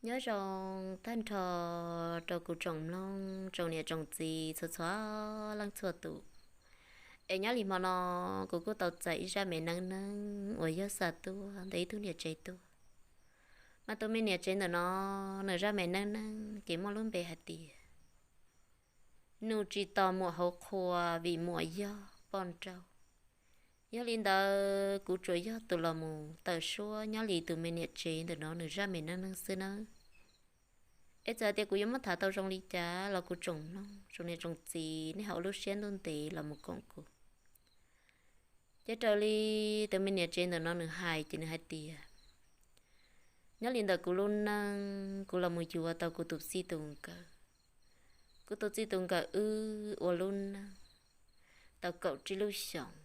Nyob zoo tag nrho rau kuv tsoom mloog tsoom niam tsoom txiv txhua txhua leej txhua tus. Es nyob li hmo no kuv kuj tau txais ib zaj me neej neeg uas yog xa tuaj ntawm ib tug niam tsev tuaj. Mas tus me niam tsev ntawm no, nws zaj me neej neeg ces muaj lub npe hais tias nus tsis tos muam hauv qhua vim muam yog poj nrauj. Yog li ntawd kuv tsuas yog tus los mus tawm suab nyob li tus me niam tsev ntawm no nws zaj me neej neeg xwb nawb. Es txawm tias kuv yuav muab tham tau zoo li cas los kuv tsoom mloog tsoom niam tsoom txiv nej ho ua lub siab ntuj ntev los mus koom kuv. Ces raws li tus me niam tsev ntawm no nws hais ces nws hais tias, nyob li ntawm kuv lub neej kuv los mus yuav tau kuv tus txij tus nkawm. Kuv tus txij tus nkawm wb ua lub neej tau kaum tsib lub xyoos,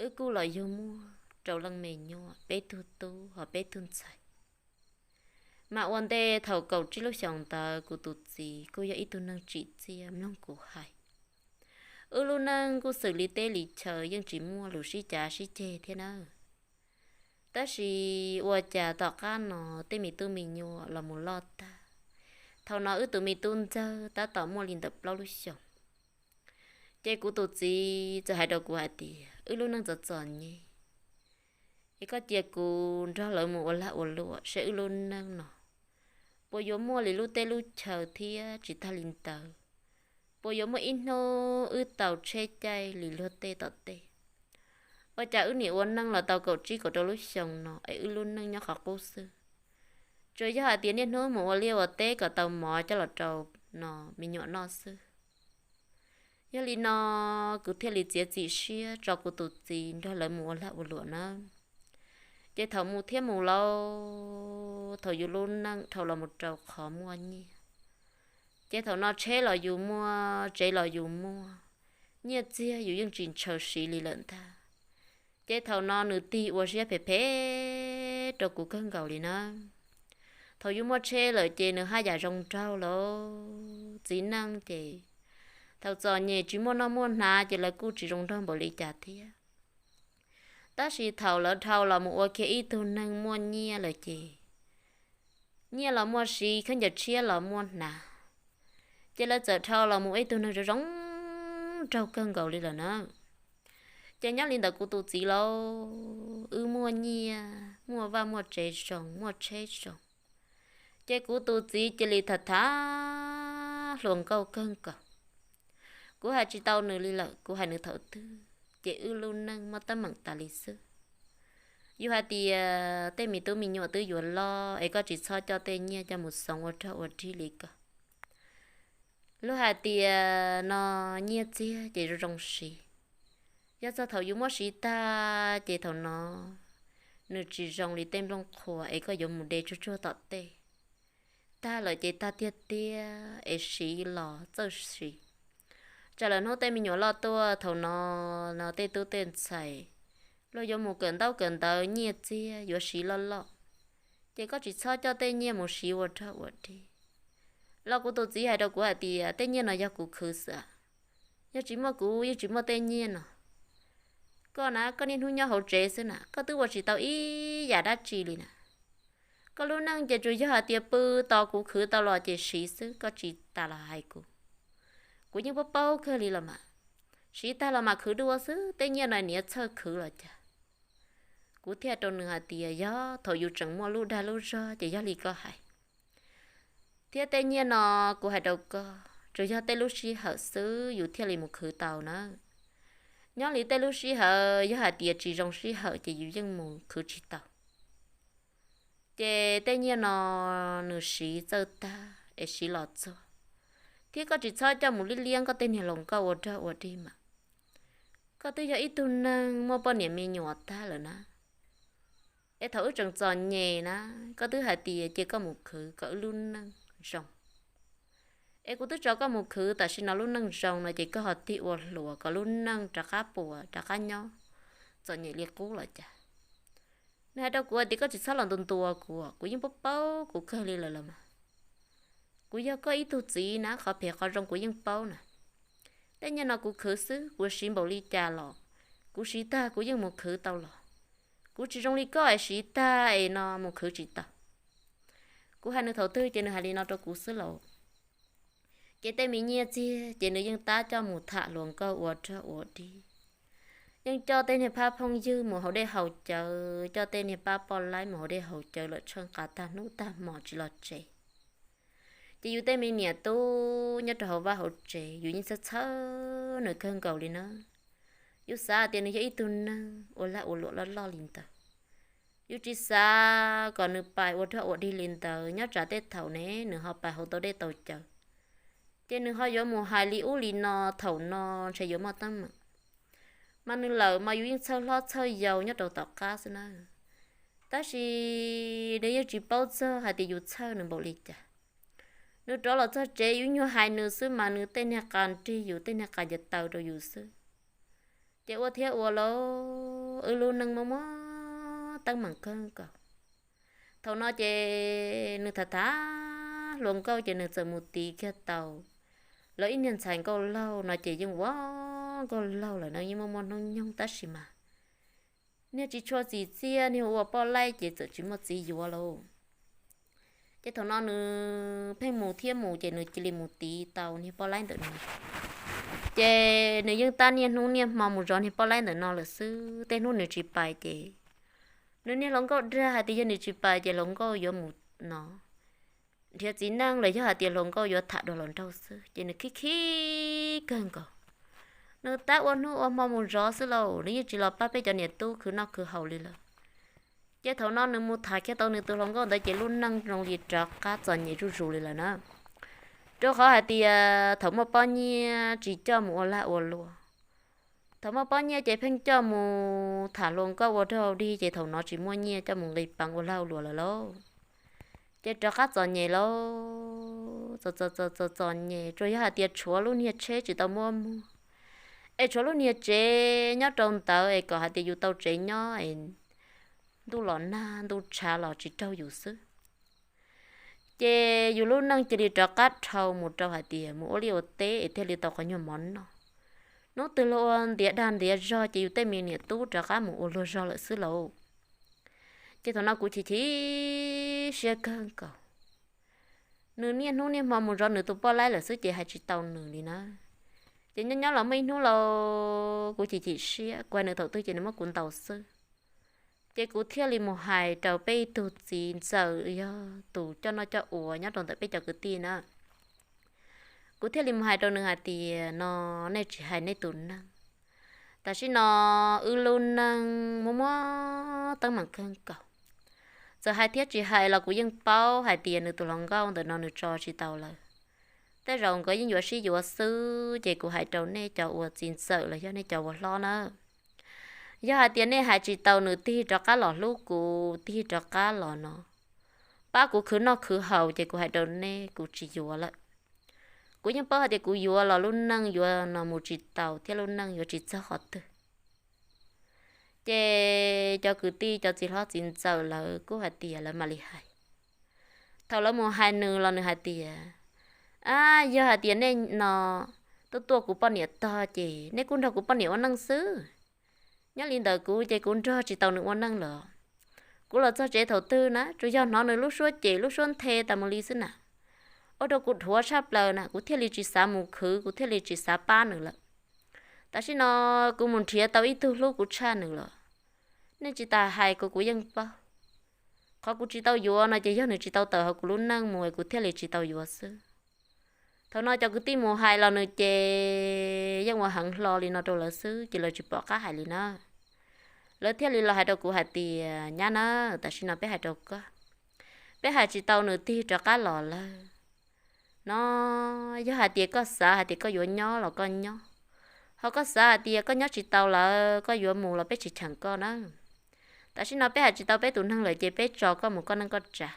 wb kuj los yug muaj rau leej me nyuam peb tug tub ho peb tug ntxhais. Mas ua ntej thaum kaum tsib lub xyoos ntawd kuv tus txiv kuj yog ib tug neeg tsim txiaj mloog kuv hais. Wb lub neej kuj xws li teb li chaw yeej tsis muaj lus sib cav sib ceg thiab nawb. Tab sis ua cas tom qab no tej me tub me nyuam los mus loj tag, thaum no wb tus me tub ntxawg tab tom muaj li ntawm plaub lub xyoos. Ces kuv tus txiv txawm hais rau kuv hais tias wb lub neej txom txom nyem, es koj cia kuv nrog lawv mus ua lag ua luam seb wb lub neej no puas yuav muaj li lub teb lub chaw thiab tsis tag li ntawd, puas yuav muaj ib hnub wb tau tsheb caij li luag tej tom tej. Ua cas wb niam ua neej los tau kaum tsib kaum rau lub xyoo no es wb lub neej nyob qhov qub xwb, tsuas yog hais tias niaj hnub mus ua liaj ua teb kom tau mov coj los rau no me nyuam noj xwb. Yog li no kuv thiaj li txiav txim siab tso kuv tus txiv nrog lawv mus ua lag ua luam na. Ces thaum mus thiab mus lauj, thaum yus lub neej dhau los mus rau qhov muaj nyiaj, ces thaum no tsheb los yus muaj, tsev los yus muaj, nyiaj txiag yus yeej tsis ntshaw siv li lawm ntag. Ces thaum no nws tig ua siab phem phem rau kuv kawg nkaus li na. Thaum yus muaj tsheb lawm ces nws haj yam zoo nraug lauj, txiv neej ces thaum txom nyem tsis muaj noj muaj hnav ces lawv kuj tsis zoo nraug npaum li cas thiab. Tab sis thaum lawv dhau los mus ua kiag ib tug neeg muaj nyiaj lawm ces nyiaj los muaj siv, khaub ncaws tshiab los muaj hnav, ces lawv txawm dhau los mus ua ib tug neeg zoo zoo nraug kawg nkaus li lawm na. Ces nyob li ntawd kuv tus txiv lauj, wb muaj nyiaj, muaj vaj muaj tsev zoo, muaj tsheb zoo, ces kuv tus txiv cia li tham tham hluas nkauj kawg nkaus. Kuv hais tsis tau nws li lawm, kuv hais nws thaum twg ces wb lub neej muaj teeb meem tas li xwb. Yus hais tias tej me tub me nyuam twb yuav loj es koj tsis txhob coj tej nyiaj coj mus xoov ua rog ua rig li ko. Luag hais tias no nyiaj txiag ces zoo zoo siv, yog txog thaum yus muab siv tag ces thaum no nws tsis zoo li tej nplooj qhuav es koj yuav mus de tsuag tsuag tom tej. Tag lawm ces tag tiag tiag es siv los txawj siv. Tsam lawm hnub tej me nyuam loj tuaj thaum no, no tej tub tej ntxhais luag yuav mus kawm ntaub kawm ntawv nyiaj txiag yuav siv loj loj, ces koj tsis txhob coj tej nyiaj mus siv ua rog ua rig. Los kuv tus txiv hais rau kuv hais tias tej nyiaj no yog kuv khwv xwb, yog tsis muaj kuv yeej tsis muaj tej nyiaj no. Koj na koj niaj hnub nyob hauv tsev xwb na, koj twb ua tsis tau ib yam dab tsi li na. Koj lub neej ces tsuas yog hais tias pw tos kuv khwv tau los ces siv xwb, koj tsis tas los hais kuv. Kuv yeej paub paub kawg li los mas, siv tag los mas khwv dua xwb, tej nyiaj no niam txhawj khwv los cas. Kuv thiaj rau nws hais tias yog thaum yus tseem muaj lub dag lub zog ces yog li koj hais. Thiab tej nyiaj no kuv hais rau koj, tsuas yog tej lub sij hawm xwb yus thiaj li mus khwv tau na. Nyob li tej lub sij hawm yog hais tias tsis zoo sij hawm ces yus yeej mus khwv tsis tau. Ces tej nyiaj no nws siv txawj tag es siv los txog, thiab koj tsis txhob coj mus liab liab koj tej niag hluas nkauj ua rog ua rig mas. Koj twb yog ib tug neeg muaj poj niam me nyuam tag lawm na. Es thaum wb tseem txom nyem na, koj twb hais tias cia koj mus khwv kom wb lub neej zoo. Es kuv twb tso koj mus khwv tam sim no lub neej zoo no ces koj ho tig ua hluas kom lub neej rov qab puas rov qab nyob txom nyem li qub los cas. Nws hais rau kuv tias koj tsis txhob los ntua ntua kuv, kuv yeej paub paub kuv kawg li lawm los mas. Kuv yog koj ib tug txiv na, qhov phem qhov zoo kuv yeej paub na. Tej nyiaj no kuv khwv xwb, kuv siv npaum li cas los kuv siv tag kuv yeej mus khwv tau los. Kuv tsis zoo li koj es siv tag es no mus khwv tsis tau. Kuv hais nws thaum twg ces nws hais li no rau kuv xwb lauj. Ces tej me nyiaj txiag ces nws yeej tab coj mus tham hluas nkauj ua rog ua dig, yeej coj tej niag phab phooj ywg mus haus dej haus cawv, coj tej niag pab poj laib mus haus dej haus cawv lawm tsheej qas tag hnub tag hmo tsis los tsev. Ces yus tej me niam tub nyob rau hauv vaj hauv tsev yus yeej txhawj txhawj nws kawg nkaus li na. Yus xav tias nws yog ib tug neeg ua lag ua luam loj loj li ntawd, yus tsis xav kom nws pais ua rog ua dig li ntawd. Nyob tsam tej thaum ne nws ho pais haus tau dej tau cawv, ces nws ho yuav mus hais li ub li no, thaum no ntshe yuav muaj teeb meem. Mas nws lawm mas yus yeej txhawj hlob txhawj yau nyob rau tom qab xwb na. Tab sis nws yeej tsis paub txog hais tias yus txhawj nws npaum li cas. Nws rov los txog tsev yus nyuag hais nws xwb mas nws tej niag qas nrig yus, tej niag qas ncaws taw rau yus xwb. Ces ua thiab ua lauj, wb lub neej muaj muaj teeb meem kawg nkaus. Thaum no ces nws tham tham hluas nkauj ces nws txawm mus tiv kiag tau lawv ib niag ntxhais nkauj laug no ces yeej ua nkauj laug lawm no yeej muaj muaj hnub nyoog tab sis mas niag tsis tshua txim txiaj, niag ua poj laib ces txawm tsis muaj txiv yuav lauj. Ces thaum no nws pheej mus thiab mus ces nws cia li mus tiv tau niag poj laib ntawm no. Ces nws yeej tab niaj hnub niaj hmo mus zov niag poj laib ntawm no lawm xwb, tej hnub nws tsis pais ces nws niag hluas nkauj dag hais tias yog nws tsis pais ces hluas nkauj yuav mus no nrhiav txiv neej los yog hais tias hluas nkauj yuav tham dua hluas nraug xwb ces nws khib khib kawg nkaus. Nws tab ua hnub ua hmo mus zov xwb lauj, nws yeej tsis los pab peb cov niam tub khwv noj khwv haus li lawm. Ces thaum no nws mus tham kiag tau nws tus hluas nkauj ntawd ces lub neej zoo li rov qab txom nyem zuj zus li lawm na. Rau qhov hais tias thaum muaj pob nyiaj tsis coj mus ua lag ua luam, thaum muaj pob nyiaj ces pheej coj mus tham hluas nkauj ua rog dig ces thaum no tsis muaj nyiaj coj mus nqis peev ua lag ua luam lawm lauj. Ces rov qab txom nyem lauj, txom txom txom txom nyem, tsuas yog hais tias tshuav lub niag tsheb tsis tau muaj muag, es tshuav lub niag tsev nyob rau ntawd es kom hais tias yus tau tsev nyob es ntuj los nag ntuj tshav los tsis raug yus xwb. Ces yus lub neej cia li rov qab dhau mus rau hais tias mus ua liaj ua teb es thiaj li tau qhov nyuag mov noj. Hnub twg luag ua ntiav dag ntiav zog ces yus tej me niam tub rov qab mus ua luag zog lawm xwb lauj. Ces thaum no kuv chim chim siab kawg nkaus. Nws niaj hnub niaj hmo mus zov nws tus poj laib lawm xwb ces hais tsis tau nws li na. Ces nyob nyob los muaj ib hnub lauj, kuv chim chim siab, kuv hais nws thaum twg ces nws muab kuv ntaus xwb. Ces kuv thiaj li mus hais rau peb ib tug txiv ntxawm yog tus coj noj coj ua nyob rau ntawm peb cov kwv tij na. Kuv thiaj li mus hais rau nws hais tias no, nej tsis hais nej tus neeg, tam sim no wb lub neej muaj muaj teeb meem kawg nkaus. Txawm hais thiab tsis hais los kuv yeej paub hais tias nws tus hluas nkauj ntawm no nws tso tsis tau lawm. Tej zaum nkawd yeej yuav sib yuav xwb, ces kuv hais rau nej cov ua txiv ntxawm los yog nej cov ua hlob na, yog hais tias nej hais tsis tau nws tig rov qab los hlub kuv, tig rov qab los no pab kuv khwv noj khwv haus ces kuv hais rau nej kuv tsis yuav lawm. Kuv yeej paub hais tias kuv yuav los lub neej yuav no mus tsis tau thiab lub neej yuav tsis txog qhov twg. Ces cov kwv tij cov txiv hlob txiv ntxawm lawv kuj hais tias lawv mam li hais. Thaum lawv mus hais nws los nws hais tias, a, yog hais tias nej no tuaj tuaj kuv poj niam tog ces nej kuj nrog kuv poj niam ua neej xwb. Nyob li ntawm kuv ces kuv nrog tsis tau nws ua neej lawm. Kuv los txog tsev thaum twg na tsuas yog hnov nws lub suab cem lub suab nthe tas mus li xwb na, ua rau kuv dhuav tshaj plaws na, kuv thiaj li tsis xav mus khwv, kuv thiaj li tsis xav pab nws lawm. Tam sim no kuv mus nrhiav tau ib tug hlub kuv tshaj nws los. Nej tsis tas hais kuv, kuv yeej paub. Qhov kuv tsis tau yuav no ces yog nws tsis tau tawm hauv kuv lub neej mus es kuv thiaj li tsis tau yuav xwb. Thaum no cov kwv tij mus hais los nws ces yeej ua heev hlo li no rau lawv xwb ces lawv tsis pom qab hais li na. Lawv thiaj li los hais rau kuv hais tias, nyab na, tam sim no peb hais rau koj, peb hais tsis tau nws tig rov qab los lawm. No, yog hais tias koj xav hais tias koj yuav nyob los koj nyob, ho koj xav hais tias koj nyob tsis tau lawm koj yuav mus los peb tsis cheem koj na. Tam sim no peb hais tsis tau peb tus neeg lawm ces peb tso koj mus koj neej koj tsav.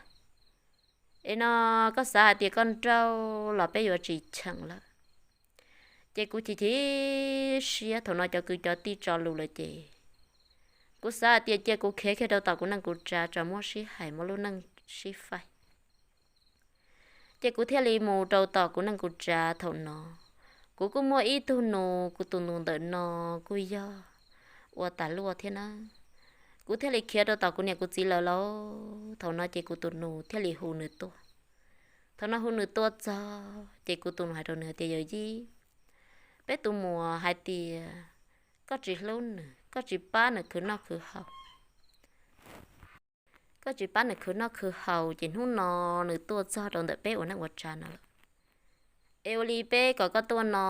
Es no, koj xav hais tias koj nrauj los peb yuav tsis cheem lawm. Ces kuv chim chim siab, thaum no cov kwv cov tij tso lus lawm ces kuv xav hais tias cia kuv khiav kiag rau tom kuv neej kuv tsav tso muab sib hais muab lub neej sib faib. Ces kuv thiaj li mus rau tom kuv neej kuv tsav. Thaum no kuv kuj muaj ib tug nus, kuv tus nus ntawm no kuj yog ua tas luaj thiab na. Kuv thiaj li khiav rau tom kuv niam kuv txiv lawv lauj. Thaum no ces kuv tus nus thiaj li hu nws tuaj. Thaum no hu nws tuaj txog ces kuv tus nus hais rau nws tias, Yawm yij, peb tus muam hais tias koj tsis hlub nws, koj tsis pab nws khwv noj khwv haus. Koj tsis pab nws khwv noj khwv haus ces hnub no nws tuaj txog rau ntawm peb ua neej ua tsav no lawm. Es ua li peb kom koj tuaj no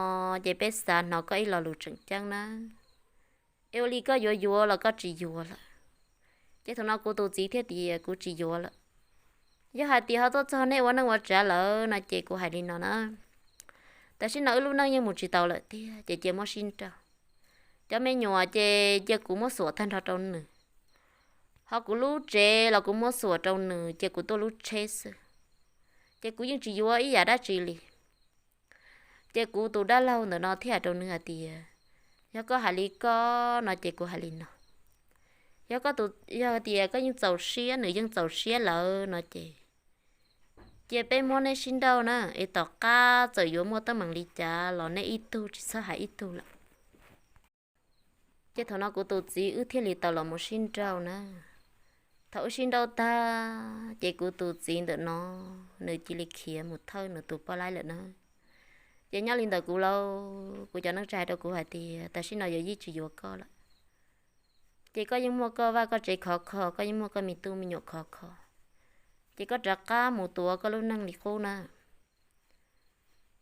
ces peb xav hnov koj ib lo lus tseem ceeb nawb. Es ua li koj yuav yuav los koj tsis yuav lawm? Ces thaum no kuv tus txiv thiaj tias, Kuv tsis yuav lawm. Yog hais tias ho tuaj txog nej ua neej ua tsav lawm no ces kuv hais li no na, tam sim no wb lub neej yeej mus tsis tau lawm tiag ces cia muab sib nrauj. Cov me nyuam ces cia kuv muab xuas tag nrho rau nws, ho kuv lub tsev los kuv muab xuas rau nws, cia kuv tuaj lub tsheb xwb. Ces kuv yeej tsis yuav ib yam dab tsi li. Ces kuv tus dab laug ntawm no thiaj hais rau nws hais tias, Yog koj hais li koj no ces kuv hais li no. Yog koj tus, yog tias koj yeej txaus siab, nws yeej txaus siab lawm no ces cia peb muab neb sib nrauj na, es tom qab txawm yuav muaj teeb meem li cas los neb ib tug tsis txhob hais ib tug lawm. Ces thaum no kuv tus txiv wb thiaj li tau los mus sib nrauj na. Thaum wb sib nrauj tag ces kuv tus txiv ntawm no nws cia li khiav mus thawj nws tus poj laib lawm na. Ces nyob li ntawd kuv lauj, kuv cov neej tsa hais rau kuv hais tias, Tam sim no Yawm yij tsis yuav koj lawm, ces koj yeej muaj koj vaj koj tsev khov kho, koj yeej muaj koj me tub me nyuam khov kho, ces koj rov qab mus tuav koj lub neej li qub na.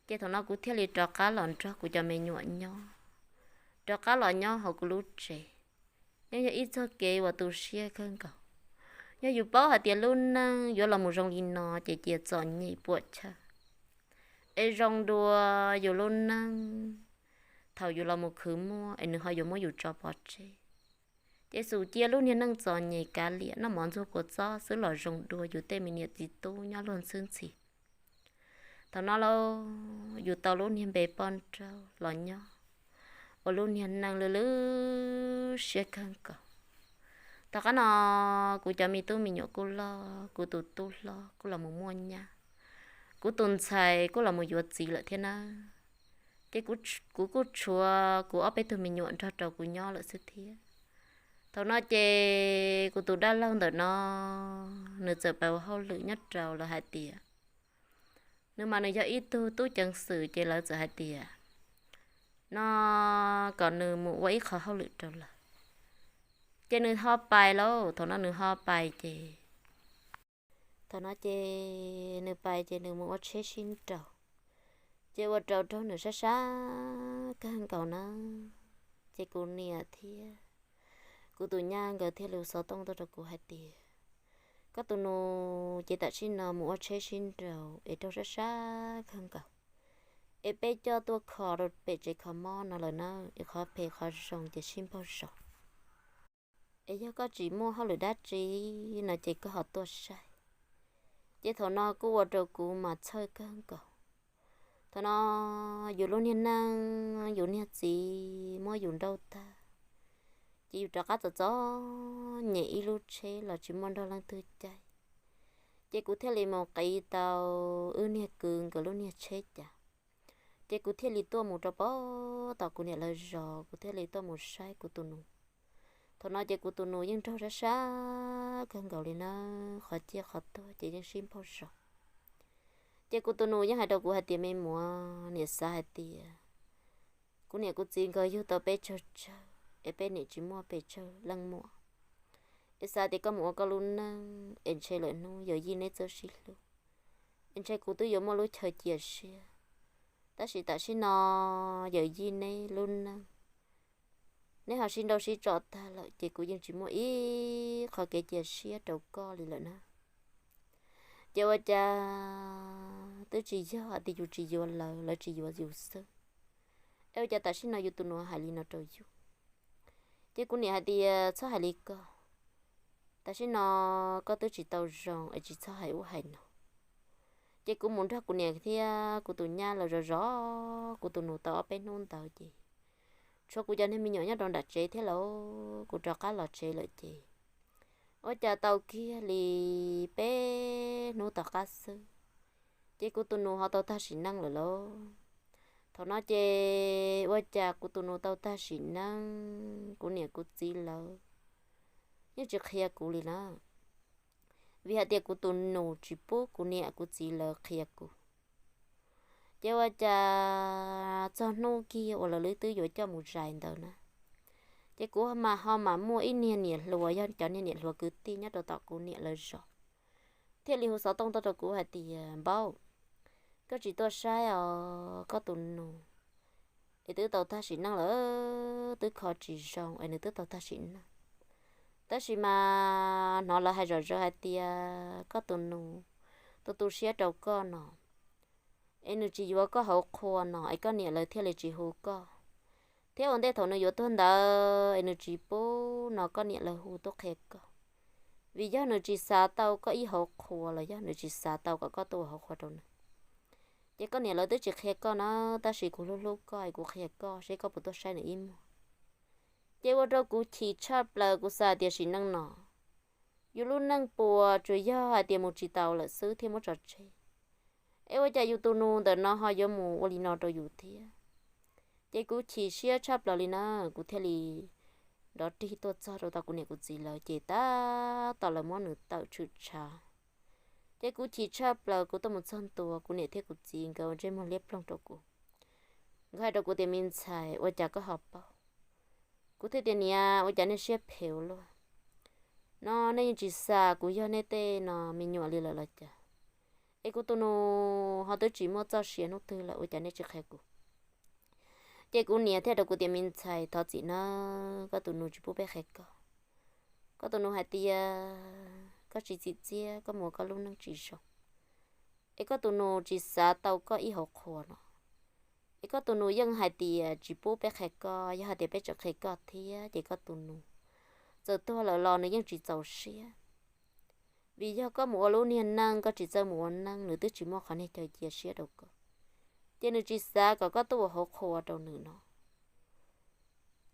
Ces thaum no kuv thiaj li rov qab los nrog kuv cov me nyuam nyob, rov qab los nyob hauv kuv lub tsev. Yeej yog ib txoj kev uas tu siab kawg nkaus. Yog yus paub hais tias lub neej yuav los mus zoo li no ces cia txom nyem puam chawj, es zoo dua yus lub neej thaum yus los mus khwv muaj es nws ho yuav muab yus tso pov tseg. Ces xum cia lub niag neej txom nyem kav liam noj mov ntxuag kua txob xwb los zoo dua yus tej me niam txiv tub nyob luag ntxhwb ntxhi. Thaum no lauj, yus tau lub niag npe poj nrauj los nyob ua lub niag neej lwj lwj siab kawg nkaus. Tom qab no kuv cov me tub me nyuam kuj loj, kuv tus tub hlob kuj los mus muaj nyab, kuv tus ntxhais kuj los mus yuav txiv lawm thiab nawb. Ces kuv kuj tshuav kuv ob peb tug me nyuam nrog rau kuv nyob lawm xwb thiab. Thaum no ces kuv tus dab laug ntawm no nws txawm pab ua hauj lwm nyob rau lawv hais tias, nws mas nws yog ib tug tub ceev xwm ces lawv txawm hais tias no kom nws mus ua ib qho hauj lwm rau lawv. Ces nws ho pais lauj, thaum no nws ho pais ces, thaum no ces nws pais ces nws mus ua tsheb sib nraus, ces ua rau raug nws sab sab kawg nkaus na. Ces kuv niam thiab kuv tus nyab nkawd thiaj li xov tooj tuaj rau kuv hais tias, koj tus nus ces tam sim no mus ua tsheb sib nraus es raug sab sab kawg nkaus, es peb coj tuaj kho rau pem tsev kho mob no lawm na, es qhov phem qhov zoo ces sib npaug zos. Es yog koj tsis muaj hauj lwm dab tsi no ces koj ho tuaj saib. Ces thaum no kuj ua rau kuv mas txhawj kawg nkaus. Thaum no yus lub niag neej, yus niag txiv muab yus nrauj tag, ces yus rov qab txom txom nyem ib lub tsheb los tsis muaj nrog leej twg caij. Ces kuv thiaj li mus qiv tau wb niag kwv nkawd lub niag tsheb cas, ces kuv thiaj li tuaj mus rau pab tom kuv niam lawv zos, kuv thiaj li tuaj mus saib kuv tus nus. Thaum no ces kuv tus nus yeej raug sab sab kawg nkaus li na, qhov ciaj qhov tuag ces yeej sib npaug zos. Ces kuv tus nus yeej hais rau kuv hais tias, me muam, niam xav hais tias kuv niam kuv txiv nkawd yug tau peb tsawg tsawg es peb niam tsis muaj pes tsawg leej muam, es xav tias koj mus ua koj lub neej es ntshe lawm hnub yawm yij neb txawj sib hlub, es ntshe kuv twb yuav muaj lub chaw cia siab. Tab sis tam sim no yawm yij neb lub neej, neb ho sib nrauj sib tso tag lawm ces kuv yeej tsis muaj ib qho kev cia siab rau koj li lawm na. Ces ua cas twb tsis yog hais tias yus tsis yuav lawv, lawv tsis yuav yus xwb, es ua cas tam sim no yus tus nus hais li no rau yus? Ces kuv niam hais tias, txhob hais li ko, tam sim no koj twb tsis tau zoo es tsis txhob hais ub hais no. Ces kuv mus nrog kuv niam thiab kuv tus nyab lawv zov zov kuv tus nus tau ob peb hnub ntawd ces tshuav kuv cov niag me nyuam nyob rau nram tsev thiab lauj, kuv rov qab los tsev lawm ces ua cas tau kiag li peb hnub tom qab xwb, ces kuv tus nus ho tau tag sim neej lawm lauj. Thaum no ces ua cas kuv tus nus tau tag sim neej, kuv niam kuv txiv lawv yeej tsis qhia kuv li na. Vim hais tias kuv tus nus tsis pub kuv niam kuv txiv lawv qhia kuv. Ces ua cas txog hnub kiag uas lawv twb yuav coj mus zais ntawd na, ces kuv mas ho mam muaj ib niag niam hluas, yog cov niag niam hluas kwv tij nyob rau tom kuv niam lawv zos, thiaj li hu xov tooj tuaj rau kuv hais tias, Npaub, koj tsis tuaj saib os, koj tus nus es twb tau tag sim neej lawm, twb kho tsis zoo es nws twb tau tag sim neej. Tab sis mas hnov lawv hais zom zaws hais tias koj tus nus tu tu siab rau koj no, es nws tsis yuav koj hauv qhua no es koj niam lawv thiaj li tsis hu koj, thiab ua ntej thaum nws yuav tuag ntawd es nws tsis pub no koj niam lawv hu tuaj qhia koj, vim yog nws tsis xav tau koj ib hauv qhua los yog nws tsis xav tau kom koj tuaj ua hauv qhua rau nws. Ces koj niam lawv twb tsis qhia koj na, tab sis kuv hlub hlub koj es kuv qhia koj seb koj puas tuaj saib nws ib muag. Ces ua rau kuv chim tshaj plaws, kuv xav tias sim neej no yus lub neej puas tsuas yog hais tias mus tsis taus lawm xwb thiaj muab tso tseg, es ua cas yus tus nus ntawm no ho yuav mus ua li no rau yus thiab. Ces kuv chim siab tshaj plaws li na, kuv thiaj li nrov rig tuaj txog rau tom kuv niam kuv txiv lawv, ces tab tom lawv muab nws tawm tshwm tshav. Ces kuv chim tshaj plaws, kuv tuaj mus txog ntua, kuv niam thiab kuv txiv nkawd ua ntsej muag liab ploog rau kuv. Nkawd hais rau kuv tias, Me ntxhais, ua cas koj ho paub? Kuv thiaj tias, Niam, ua cas nej siab phem ua luaj no? Nej yeej tsis xav kuv yog nej tej no me nyuam li lawm los cas? Es kuv tus nus ho twb tsis muaj txoj sia hnub twg lawm, ua cas nej tsis qhia kuv? Ces kuv niam thiaj rau kuv tias, Me ntxhais, thov txim na, koj tus nus tsis pub peb qhia koj. Koj tus nus hais tias koj tsis txim txiaj, koj mus ua koj lub neej tsis zoo, es koj tus nus tsis xav tau koj ib hauv qhua no. Es koj tus nus yeej hais tias tsis pub peb qhia koj, yog hais tias peb tseem qhia koj thiab ces koj tus nus txawm tuag lawm los nws yeej tsis txaus siab. Vim yog koj mus ua lub niag neej, koj tsis txawj mus ua neej, nws twb tsis muaj qhov niag chaw cia siab rau koj, ces nws tsis xav kom koj tuaj ua hauv qhua rau nws no.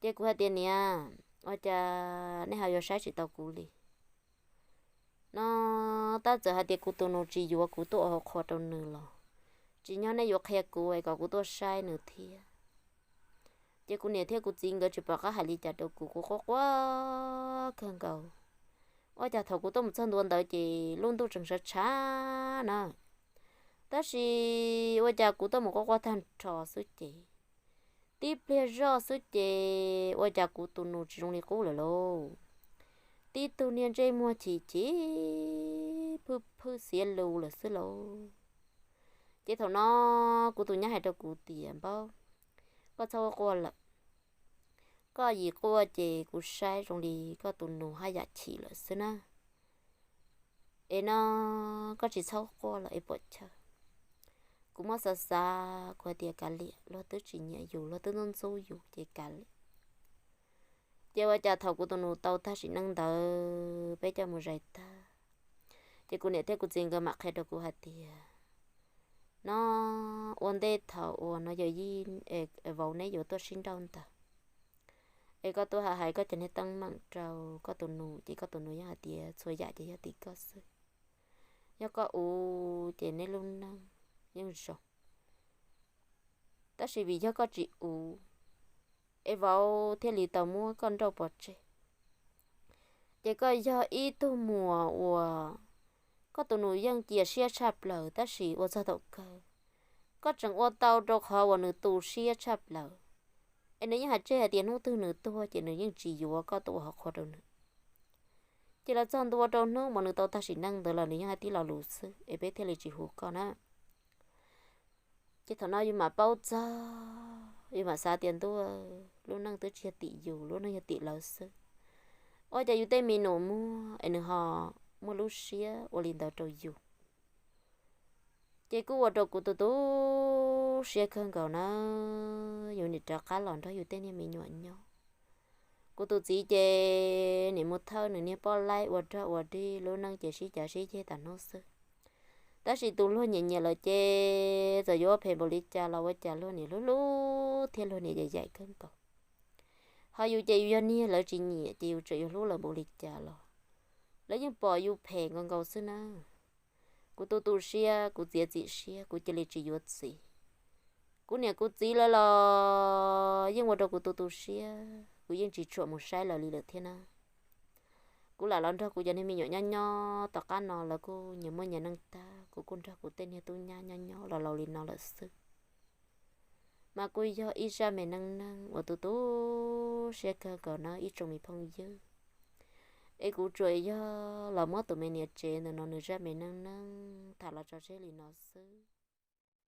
Ces kuv hais tias, Niam, ua cas nej ho yuav saib tsis tau kuv li no? Tab txawm hais tias kuv tus nus tsis yuav kuv tuaj ua hauv qhua rau nws los tsim nyog nej yuav qhia kuv es kom kuv tuaj saib nws thiab. Ces kuv niam thiab kuv txiv nkawd tsis pom qab hais li cas rau kuv, kuv quaj quaj kawg nkaus. Ua cas thaum kuv tuaj mus txog ntua ntawd ces lub ntuj tseem sawv tshav na, tab sis ua cas kuv tuaj mus quaj quaj tag nrho xwb ces tib pliag zoj xwb ces ua cas kuv tus nus tsis zoo li qub lawm lauj. Tib tug niag ntsej muag chim chim phwj phwj xiav lus lawm xwb lauj. Ces thaum no kuv tus nyab hais rau kuv tias, Npaub, koj txhob quaj lawm. Koj yim quaj ces kuv saib zoo li koj tus nus haj yam chim lawm xwb na. Es no koj tsis txhob quaj lawm es puam chawj. Kuv muab xav xav, kuv hais tias, Kav liam, luag twb tsis nyiam yus, luag twb ntxub ntxub yus ces kav liam. Ces ua cas thaum kuv tus nus tau tag sim neej ntawd peb coj mus zais tag, ces kuv niam thiab kuv txiv nkawd mam qhia rau kuv hais tias, No, ua ntej thaum uas no yawm yij, vauv neb yuav tuaj sib nrauj ntawd, es koj tuaj hais koj cov niag teeb meem rau koj tus nus ces koj tus nus yeej hais tias txhua yam ces yog tim koj xwb. Yog koj ua ces neb lub neej yeej zoo. Tab sis vim yog koj tsis ua, es vauv thiaj li tau muab koj nrauj pov tseg. Ces koj yog ib tug muam uas koj tus nus yeej cia siab tshaj plaws, tab sis ua txog thaum kawg koj tseem ua tau rau qhov uas nws tu siab tshaj plaws. Es nws yeej hais tseg hais tias hnub twg nws tuag ces nws yeej tsis yuav koj tuaj ua hauv qhua rau nws. Ces los txog ntua rau hnub uas nws tau tag sim neej ntawd los nws yeej hais tib lo lus xwb, es peb thiaj li tsis hu koj na. Ces thaum no yus mam paub txog, yus mam xav tias ntuj, lub neej twb tsis yog tim yus, lub neej yog tim lawv xwb. Ua cas yus tej me nus muag es nws ho muaj lub siab ua li ntawd rau yus? Ces kuj ua rau kuv tu tu siab kawg nkaus na. Yus nim rov qab los nrog yus tej niag me nyuam nyob. Kuv tus txiv ces nim mus thawj nws niag poj laib ua rog ua dig, lub neej ces sib cav sib ceg tas hnub xwb. Tab sis tus luag nyiam nyiam lawm ces txawm yuav ua phem npaum li cas los ua cas luag nim hlub hlub thiab luag nim yaim yaim kawg nkaus. Ho yus ces yus yog niag lawv tsis nyiam ces yus tseem yuav hlub lawv npaum li cas los lawv yeej pom yus phem nkaus nkaus xwb na. Kuv tu tu siab, kuv txiav txim siab, kuv cia li tsis yuav txiv. Kuv niam kuv txiv lawv los yeej ua rau kuv tu tu siab, kuv yeej tsis tshua mus saib lawv li lawm thiab na. Kuv lam los nrog kuv cov niag me nyuam nyob nyob, tom qab no lawv kuj nyias muaj nyias neej tag, kuv kuj nrog kuv tej niag tub nyab nyob nyob los laus li no lawm xwb. Mas kuj yog ib zaj me neej neeg uas tu tu siab kawg nkaus na ib tsoom me phooj ywg. Es kuv tsuas yog los muab tus me niam tsev ntawm no nws zaj me neej neeg tham los tso tseg li no xwb.